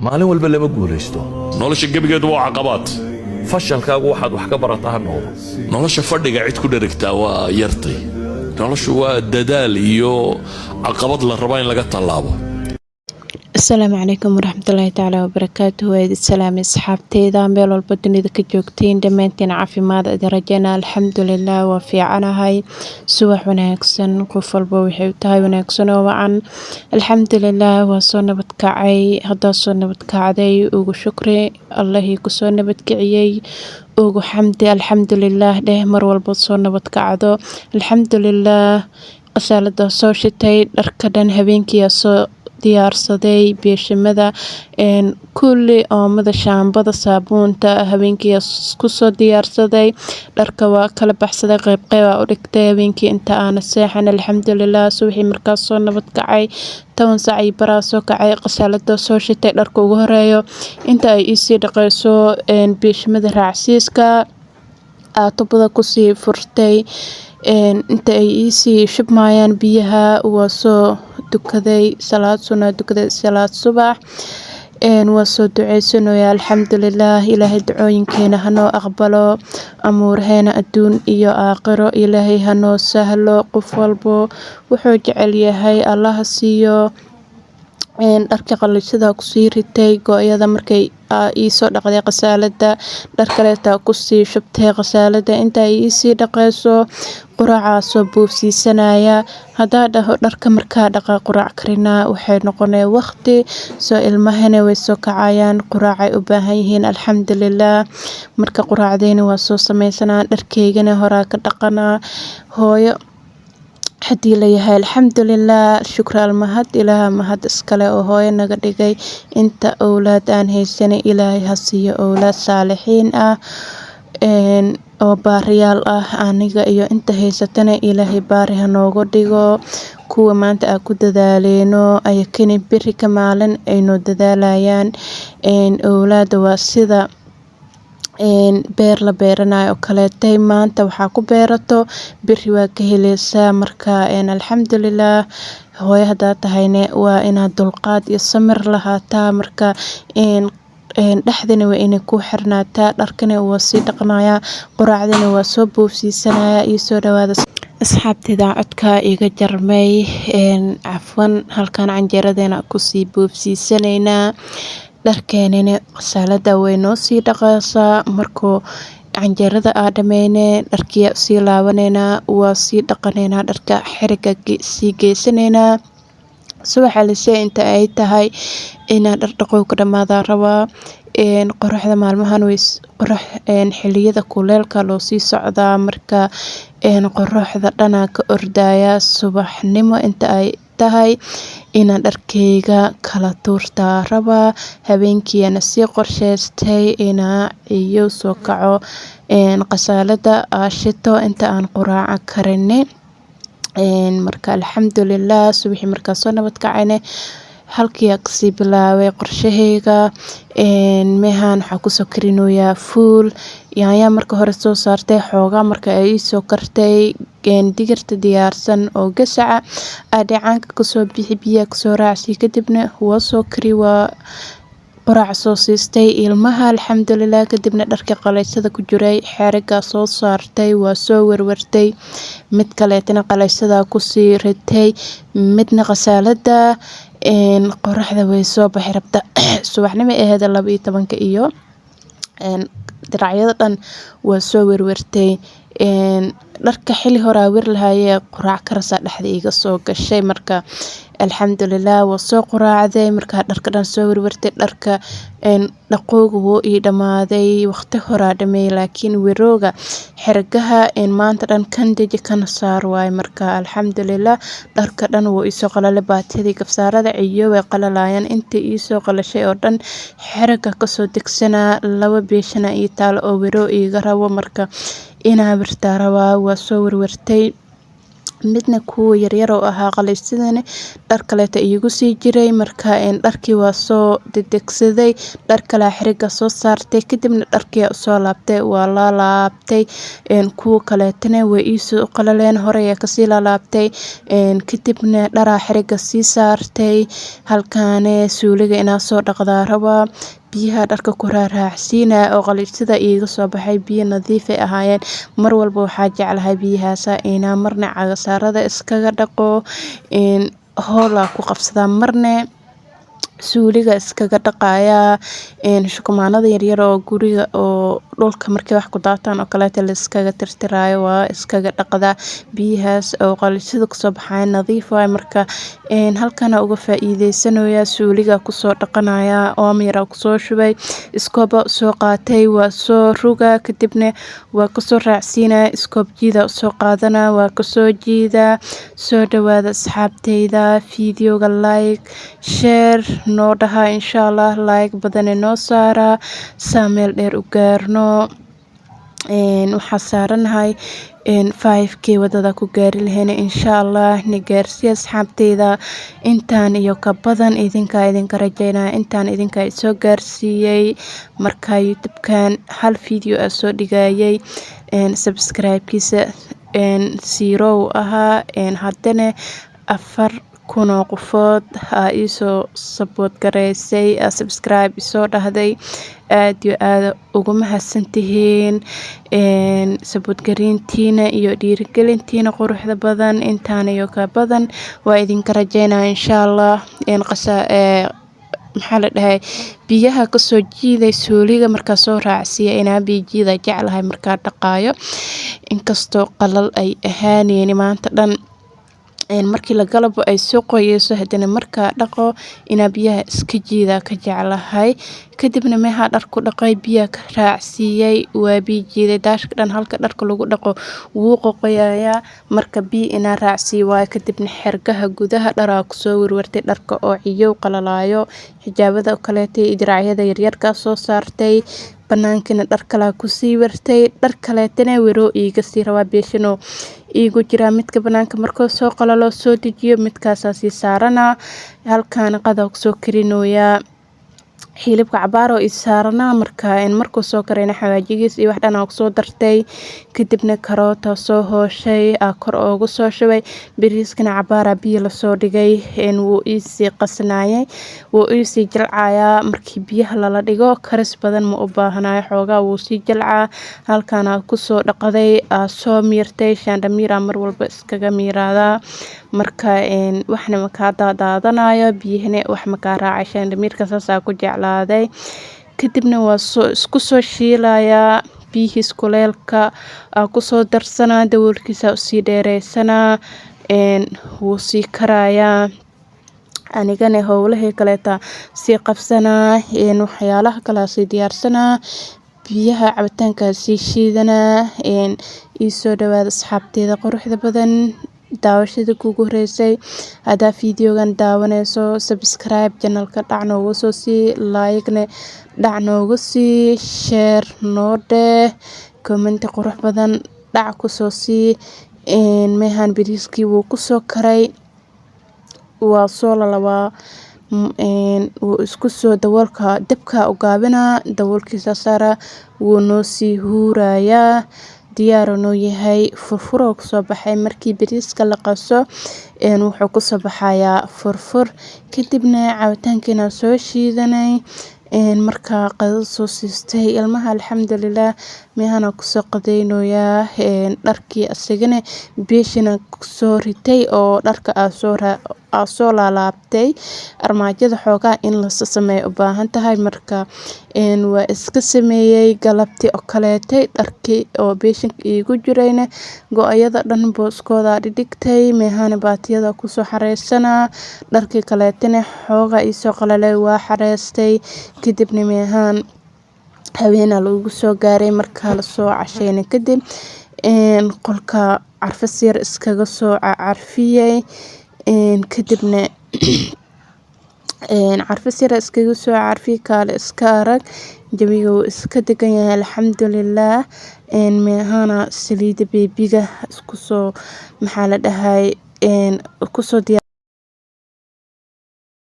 Maalin walba lama guulaysto. Nolosha gebigeedu waa caqabaad. Fashalkaagu waxaad wax ka barata ha noqdo. Nolosha fadhiga cid ku dherigtaa waa yartay. Noloshu waa dadaal iyo caqabad la raba in laga tallaabo. Asalaamu calaykum waraxmatullaahi tacaala wabarakaatu. Waa idin salaamay asxaabteyda meel walba dunida ka joogtiin. Dhammaantiin caafimaad idin rajeyna. Alxamdulilah, waa fiicanahay. Subax wanaagsan, qof walba waxay u tahay wanaagsan oo wacan. Alxamdulilah, waa soo nabad kacay. Haddaa soo nabad kacday, ugu shukri Allahii kusoo nabadkiciyey, ugu xamdi, alxamdulilah dheh mar walba soo nabad kacdo. Alxamdulilah, qasaalada soo shitay, dharka dhan habeenkii soo diyaarsaday, beeshimada kulli, oomada, shaambada, saabuunta habeenkii kusoo diyaarsaday. Dharka waa kala baxsaday, qeyb qeyb aa u dhigtay habeenkii inta aana seexan. Alxamdulilah, subaxii markaas soo nabad kacay, 10 saac iyo baraa soo kacay, qasaalada soo shitay. Dharka ugu horeeyo inta ay iisii dhaqeyso, beeshimada raacsiiska aa tubada kusii furtay. Inta ay iisii shubmayaan biyaha, waa soo dukaday salaad sunna, dukaday salaad subax, waa soo duceysanaya. Alxamdulilah, Ilaahay ducooyinkeena hanoo aqbalo, amuuraheena adduun iyo aakhiro Ilaahay hanoo sahlo, qof walbo wuxuu jecel yahay Allaha siiyo. Dharka qalishada kusii ritay, go-yada markay iisoo dhaqday qasaalada, dhar kaleeta kusii shubtay qasaalada. Inta ay iisii dhaqeyso, quraacaa soo buufsiisanaya. Hadaa dhaho dharka markaa dhaqa quraac karinaa, waxay noqonee waqti soo ilmahana way soo kacayaan, quraacay u baahan yihiin. Alxamdulilah, marka quraacdeyna waa soo sameysanaa, dharkeygana horaa ka dhaqanaa. Hooyo hadii layahay, alxamdulilah, shukri almahad, Ilaaha mahad iskale oo hooyo naga dhigay. Inta owlaad aan haysanin, Ilaahay ha siiyo owlaad saalixiin ah oo baariyaal ah. Aniga iyo inta haysatana Ilaahay baari ha nooga dhigo. Kuwa maanta aan ku dadaaleyno, ayakana beri ka maalin ay noo dadaalayaan. Owlaada waa sida beer la beeranayo oo kaleetay, maanta waxaa ku beerato beri waa ka heleysaa. Marka alxamdulilah, hooyo hadaa tahayne waa inaad dulqaad iyo samir lahaataa. Marka dhexdana waa inay ku xirnaataa. Dharkana waa sii dhaqanayaa, quraacdana waa soo boofsiisanayaa. Iyo soo dhawaada asxaabteyda. Codka iga jarmay, cafwan. Halkan canjeeradeena kusii boofsiisanaynaa, dharkeenana qasaalada way noo sii dhaqaysaa. Markuu canjeerada aa dhameyne, dharkiyaa sii laabaneynaa, waa sii dhaqaneynaa, dharka xiriga sii geysanaynaa. Subaxa lise inta ay tahay inaa dhar dhaqow ka dhamaadaa rabaa. Qoraxda maalmahan way qorax, xiliyada kuleelka loo sii socdaa. Marka qoraxda dhanaa ka ordaya. Subaxnimo inta ay tahay inaan dharkeyga kala tuurtaa rabaa. Habeenkiina sii qorsheystay inaa iyo soo kaco, qasaalada aa shito inta aan quraaca karinin. Marka alxamdulilah, subaxii markaa soo nabad kacayne, halkii aa kasii bilaabay qorshaheyga. Mehan waxaa kusoo karinoyaa fuul, yaanya marka hore soo saartay xoogaa. Marka ay iisoo kartay, digirta diyaarsan oo gasaca aa dheecaanka kasoo bixi, biyaha kasoo raacsi, kadibna waa soo kari, waa quraac soo siistay ilmaha, alxamdulilah. Kadibna dharka qalaysada ku jiray xeriga soo saartay, waa soo werwertay, mid kaleetana qalaysada kusii ritay, midna qasaalada. Qoraxda way soo baxi rabta. Subaxnimo ahayd, 12-ka iyo diracyada dhan waa soo werwertay. Dharka xili hore aa wer lahaye, quraac karasa dhexda iga soo gashay. Marka alxamdulilah, waa soo quraacday. Markaa dharka dhan soo werwertay, dharka dhaqooga wuu ii dhamaaday, waqti horaa dhameeyay, laakiin werooga xergaha maanta dhan kan deji kana saar waaye. Marka alxamdulilah, dharka dhan wuu iisoo qalalay, baatidii, gabsaarada ciyo way qalalayaan. Intii iisoo qalashay oo dhan xeriga kasoo degsanaa. Laba beeshana ii taalo oo weroo iiga rabo, marka inaa wirtaa rabaa. Waa soo werwertay. Midna kuwa yaryar oo ahaa qaliijsadana dhar kaleeta iigu sii jiray. Marka dharkii waa soo degdegsaday, dhar kale xiriga soo saartay, kadibna dharkii soo laabtay, waa la laabtay. Kuwa kaleetana way iisoo qalaleen, hore ayaa kasii laalaabtay, kadibna dharaa xiriga sii saartay. Halkaane suuliga inaa soo dhaqdaa rabaa, biyaha dharka ku raaraacsiinaya oo qaliijsada iiga soo baxay, biyo nadiif ay ahaayeen. Mar walba waxaa jeclahay biyahaasa inaa marna cagasaarada iskaga dhaqo, hoolaa ku qabsadaa, marna suuliga iskaga dhaqaya. Shukumaanada yaryar oo guriga oo dhulka markay wax ku daataan oo kaleeta la iskaga tirtiraayo, waa iskaga dhaqdaa biyahaas oo qaliijsada kasoo baxaya, nadiif waay. Marka halkana uga faa'iideysanaya, suuliga kusoo dhaqanaya, ooma yaraa kusoo shubay, iskooba soo qaatay, waa soo rugaa, kadibna waa kasoo raacsiinaya, iskoob jiida soo qaadana, waa kasoo jiidaa. Soo dhawaada asxaabteyda, fiidiyoga like, share noo dhaha, insha Allah like badane noo saara saa meel dheer u gaarno. Waxaa saaranahay 5K, wadada ku gaari lahayna insha Allah ni gaarsiiya asxaabteyda. Intaan iyo ka badan idinkaa idinka rajeynaya, intaan idinkaa isoo gaarsiiyey. Marka YouTube-kan hal video aa soo dhigayay, subscribe-kiisa zero ahaa, haddana 4000 oo qofood aa iisoo support gareysay, subscribe isoo dhahday. Aad iyo aad ugu mahadsantihiin support gareyntiina iyo dhiirigelintiina quruxda badan. Intaan iyo ka badan waa idinka rajeynaya insha Allah. Maxaa la dhahay, biyaha kasoo jiiday suuliga markaa soo raacsiiya, inaa biyo jiida jeclahay markaa dhaqaayo, inkastoo qalal ay ahaaneyni maanta dhan markii la galabo ay soo qoyeyso, haddana markaa dhaqo inaa biyaha iska jiidaa ka jeclahay. Kadibna meeha dhar ku dhaqay, biyaha ka raacsiiyey, waa biyo jiiday daashka dhan. Halka dharka lagu dhaqo wuu qoqoyayaa, marka biyo inaa raacsiiyo waayo. Kadibna xergaha gudaha dharaa kusoo werwertay, dharka oo ciyow qalalaayo, xijaabada kaleeta iyo diracyada yaryarkaa soo saartay, banaankana dhar kalaa kusii wertay, dhar kaleetana weroo iiga sii rabaa, beeshanoo iigu jiraa. Midka banaanka markuu soo qalalo soo dejiyo, midkaasaa sii saaranaa. Halkaana qadaa kusoo karinooyaa, hilibka cabaar oo is saaranaa. Marka markuu soo karayna xawaajigiis iyo wax dhan aa kusoo dartay, kadibna karoota soo hooshay aa kor oogu soo shubay. Bariiskana cabaaraa biyo lasoo dhigay, wuu iisii qasnaayay, wuu iisii jilcayaa. Markii biyaha lala dhigo karis badan ma u baahanayo, xoogaa wuu sii jilcaa. Halkaana kusoo dhaqaday, aa soo miirtay, shaandhamiiraa mar walba iskaga miiraadaa. Marka waxna makaa daadaadanayo, biyahana wax makaa raacay, shaandhamiirka saasaa ku jeclaaday. Kadibna waa soo isku soo shiilayaa, biyihiis kuleelka aa kusoo darsanaa, daboolkiisa usii dheereysanaa, wuu sii karayaa. Anigana howlahii kaleeta sii qabsanaa, waxyaalaha kale sii diyaarsanaa, biyaha cabitaanka sii shiidanaa. Iisoo dhawaada asxaabteeda quruxda badan, daawashada kugu horeysay haddaa fiidiyogan daawaneyso, subscribe channelka dhac noogu soo sii, like-ne dhac noogu sii, share noo dheh, comment qurux badan dhac kusoo sii. Meehan bariiskii wuu kusoo karay, waa soo lalabaa, wuu isku soo daboolka dabka u gaabinaa, daboolkiisa saara, wuu noo sii huurayaa, diyaar noo yahay. Furfur kusoo baxay markii bariiska la qaso, wuxuu kusoo baxayaa furfur. Kadibna cabitaankiina soo shiidanay, markaa qadada soo siistay ilmaha, alxamdulilah meehana kusoo qadaynoyaa. Dharkii asagana beeshina kusoo ritay oo dharka aa soo laalaabtay, armaajada xoogaa in la sameeyo u baahan tahay. Marka waa iska sameeyey galabtii oo kaleetay, dharkii oo beeshinka iigu jirayna go-ayada dhan booskooda dhigtay, meehana baatiyada kusoo xareysanaa, dharkii kaleetana xoogaa iisoo qalalay, waa xareystay. Kadibna meehan habeena lagu soo gaaray, markaa lasoo casheynay kadib, qolka carfis yar iskaga soo carfiyey, kadibna Carfis yar iskaga soo carfi, kaale iska arag. Jawiga wuu iska degan yahay, alxamdulilah. Meehana saliida baby-ga isku soo, maxaa la dhahay, kusoo diyaar.